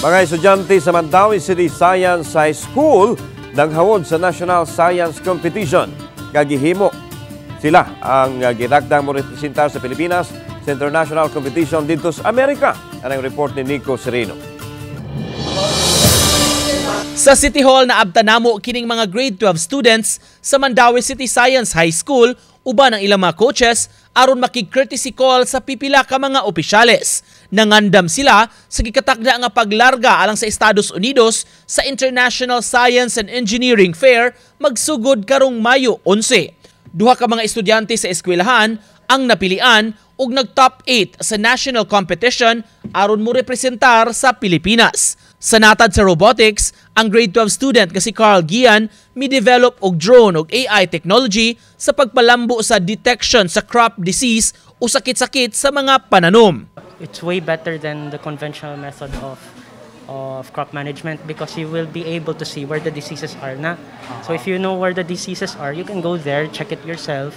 Mga estudyante sa Mandaue City Science High School nanghawod sa National Science Competition. Kagihimo sila ang gitakdang mo representar sa Pilipinas sa international competition dito sa Amerika. Anang report ni Nico Sereno. Sa City Hall na namo kining mga grade 12 students sa Mandaue City Science High School uban ang ilang mga coaches aron makig-courtesy call sa pipila ka mga opisyales. Nangandam sila sa gikatakda nga paglarga alang sa Estados Unidos sa International Science and Engineering Fair magsugod karong Mayo 11. Duha ka mga estudyante sa eskwelahan ang napilian ug nag-top 8 sa national competition aron mo representar sa Pilipinas. Sa natad sa robotics, ang grade 12 student nga si Carl Gian mi-develop og drone ug AI technology sa pagpalambo sa detection sa crop disease o sakit-sakit sa mga pananom. It's way better than the conventional method of crop management because you will be able to see where the diseases are na. So if you know where the diseases are, you can go there, check it yourself.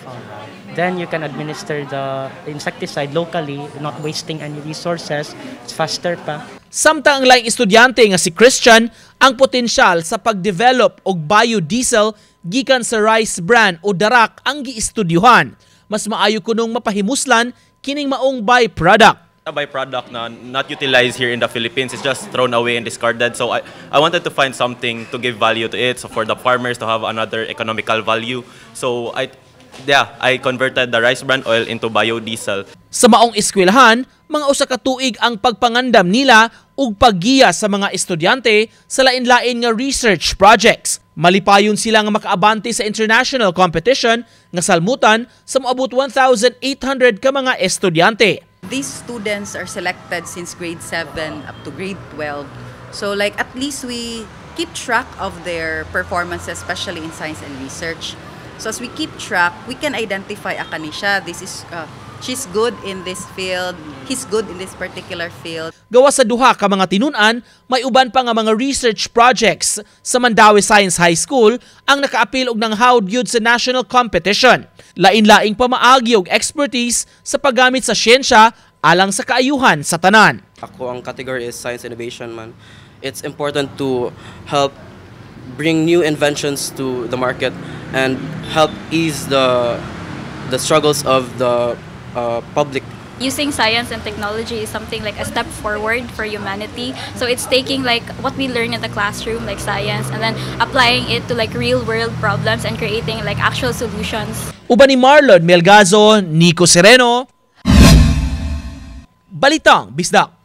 Then you can administer the insecticide locally, not wasting any resources. It's faster pa. Samtang ang laing estudyante nga si Christian, ang potensyal sa pag-develop og biodiesel gikan sa rice bran o darak ang giestudyuhan. Mas maayo kunong mapahimuslan kining maong byproduct. A byproduct na not utilized here in the Philippines is just thrown away and discarded. So I wanted to find something to give value to it, so for the farmers to have another economical value. So I converted the rice bran oil into biodiesel. Sa maong eskwelahan, mga usa ka tuig ang pagpangandam nila ug paggiya sa mga estudyante sa lain-lain nga research projects. Malipayon sila nga makaabante sa international competition nga salmutan sa moabot 1,800 ka mga estudyante. These students are selected since grade 7 up to grade 12. So like at least we keep track of their performances, especially in science and research. So as we keep track, we can identify, ah, kani siya, this is she's good in this field, he's good in this particular field. Gawas sa duha ka mga tinun-an, may uban pa nga mga research projects sa Mandaue Science High School ang nakaapil og nanghawd gyud sa national competition. Lain-laing pamaagi og expertise sa paggamit sa siyensya alang sa kaayuhan sa tanan. Ako ang category is science innovation man. It's important to help bring new inventions to the market and help ease the struggles of the public. Using science and technology is something like a step forward for humanity. So it's taking like what we learn in the classroom, like science, and then applying it to like real world problems and creating like actual solutions. Uban ni Marlon Melgazo, Nico Sereno, Balitang Bisdak.